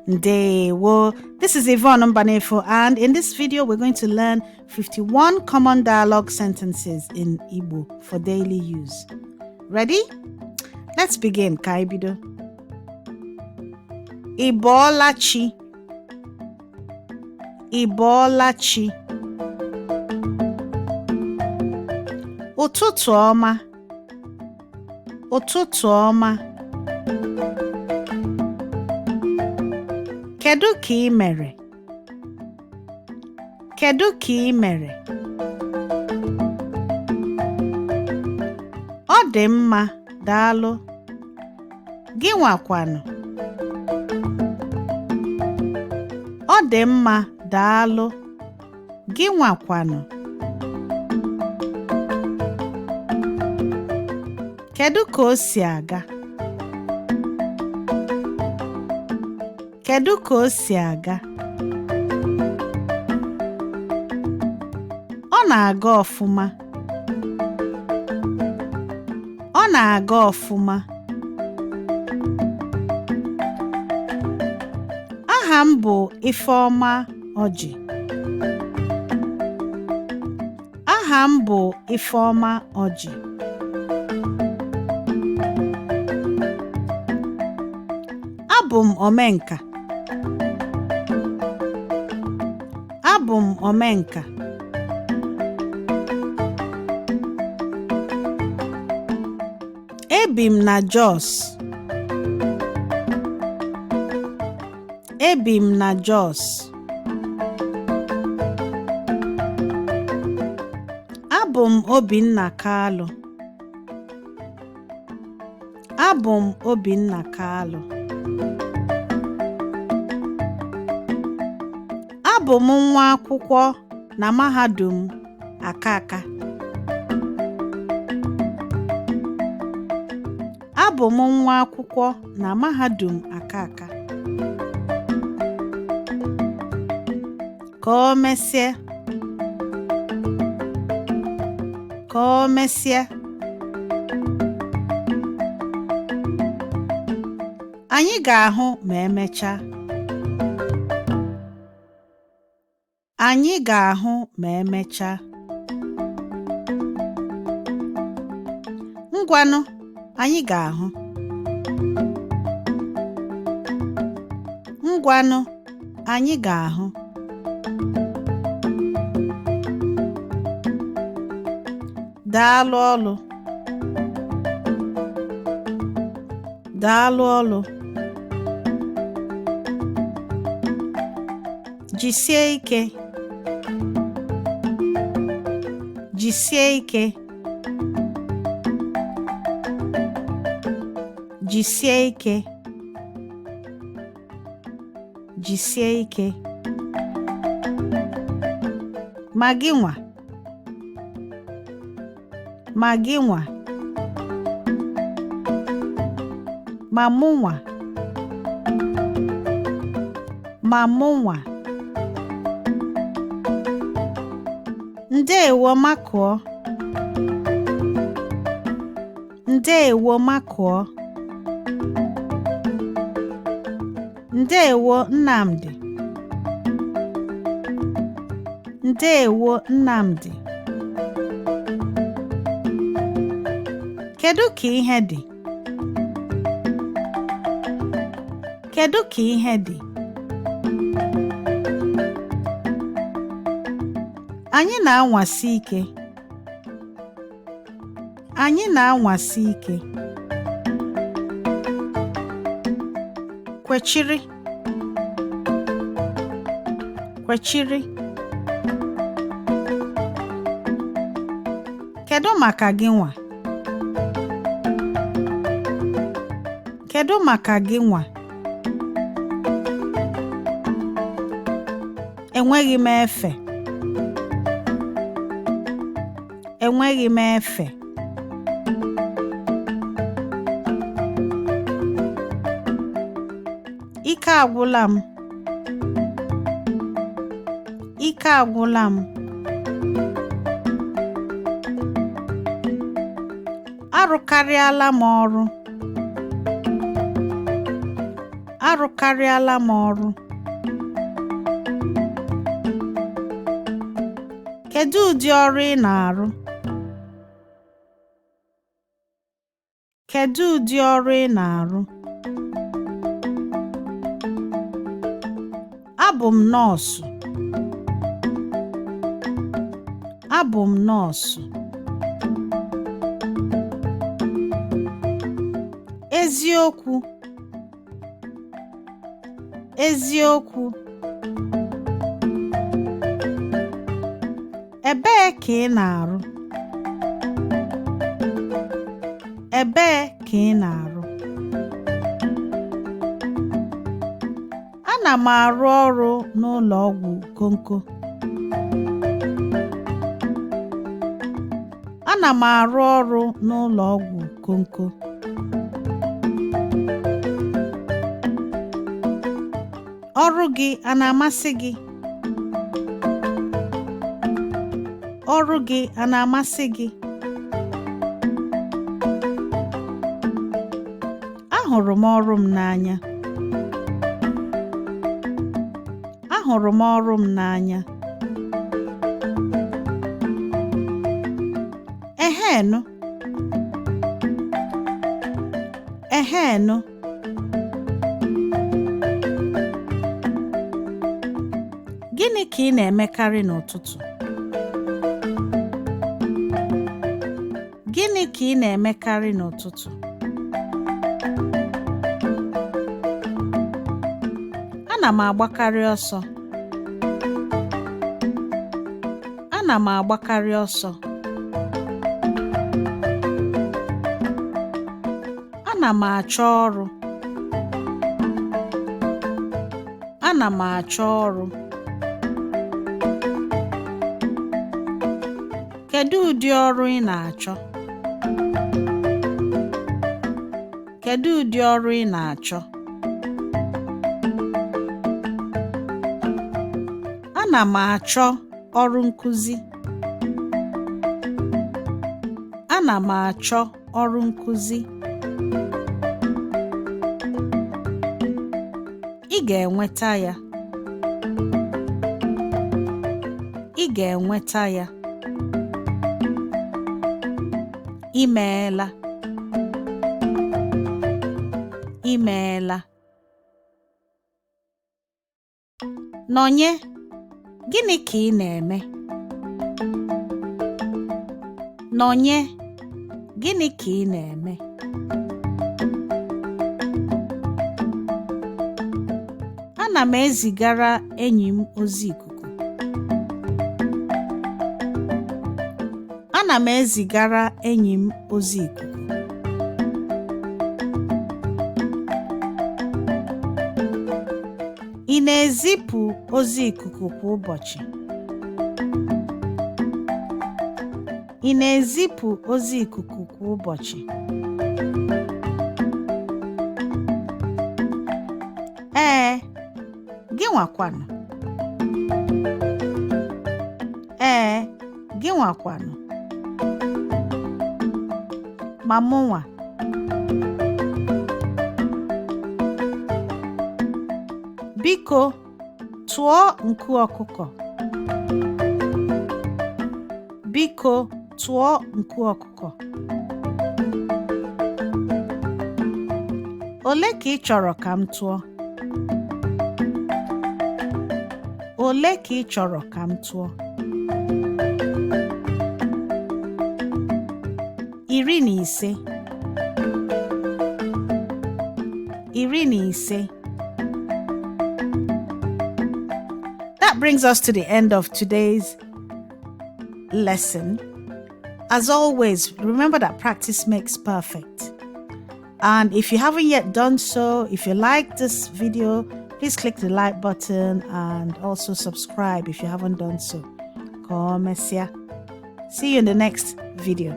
Ndewo. This is Yvonne Mbanefo, and in this video, we're going to learn 51 common dialogue sentences in Igbo for daily use. Ready? Let's begin, Ka anyị bido. Ị bọọla chi? Ị bọọla chi? Ụtụtụ ọma. Ụtụtụ ọma. Kedu ka ị mere? Kedu ka ị mere? Ọ dị mma, daalụ. Gị nwakwanụ? Ọ dị mma, daalụ. Gị nwakwanụ? Kedu ka o si aga? Kedu ka o si aga? Ọ na-aga ọfụma. Ọ na-aga ọfụma. Aha m bụ Ifeọma Ọjị. Aha m bụ Ifeọma Ọjị. Abụ m omenka. Abụ m omenka. Ebi m na Jos. Ebi m na Jos. Abụ m Obinna Kalụ. Abụ m Obinna Kalụ. Abụ m nwa akwụkwọ na Mahadum Akaka. Abụ m nwa akwụkwọ na Mahadum Akaka. Ka o mesịa. Ka o mesịa. Anyị ga-ahụ ma emechaa. Anyị ga-ahụ ma emechaa. Ngwanụ, anyị ga-ahụ. Ngwanụ, anyị ga-ahụ. Daalụ ọlụ. Daalụ ọlụ. Jisie ike. Jisie ike. Jisie ike. Jisie ike. Ma gị nwa. Ma gị nwa. Ma mụnwa. Ma mụnwa. Ndeewo makụọ. Ndeewo makụọ. Ndeewo Nnamdi. Ndeewo Nnamdi. Kedu ka ihe dị? Kedu ka ihe dị? Anyị na-anwasi ike. Anyị na-anwasi ike. Kwechiri. Kwechiri. Kedu maka gị nwa? Kedu maka gị nwa? Enweghị m efe. Enweghị m efe. Ike agwụla m. Ike agwụla m. Arụkarịala m ọrụ. Arụkarịala m ọrụ. Kedu ụdị ọrụ ị na-arụ? Kedu ụdị ọrụ ị na-arụ? Abụ m nọọsụ. Abụ m nọọsụ. Eziokwu. Eziokwu. Ebee ka ị na-arụ? Ebee ka ị na-arụ? Ana m arụ ọrụ n'ụlọ ọgwụ Okonko. Ana m arụ ọrụ n'ụlọ ọgwụ Okonko. Ọrụ gị a na-amasị gị? Ọrụ gị a na-amasị gị? Ahụrụ m ọrụ m n'anya. Ahụrụ m ọrụ m n'anya. Eheenụ. Eheenụ. Gịnị ka ị na-emekarị n'ụtụtụ? Gịnị ka ị na-emekarị n'ụtụtụ? Ana m agbakarị ọsọ. Ana m agbakarị ọsọ. Ana m achọ ọrụ. Ana m achọ ọrụ. Kedu ụdị ọrụ ị na-achọ? Kedu ụdị ọrụ ị na-achọ? Ana m achọ ọrụ nkuzi. Ana m achọ ọrụ nkuzi. Ị ga-enweta ya. Ị ga-enweta ya. I meela. I meela. Nọnye, gịnị ka ị na-eme? Nọnye, gịnị ka ị na-eme? Ana m ezigara enyi m ozi ikuku. Ana m ezigara enyi m ozi ikuku. Ị na-ezipụ ozi ikuku kwa ụbọchị? Ị na-ezipụ ozi ikuku kwa ụbọchị? Ee, gị nwakwanụ. Ee, gị nwakwanụ. Ma mụnwa. Biko, tụọ nku ọkụkọ. Biko, tụọ nku ọkụkọ. Ole ka ị chọrọ ka m tụọ? Ole ka ị chọrọ ka m tụọ? 15. 15. That brings us to the end of today's lesson. As always, remember that practice makes perfect. And if you haven't yet done so, if you like this video, please click the like button and also subscribe if you haven't done so. Ka o mesịa. See you in the next video.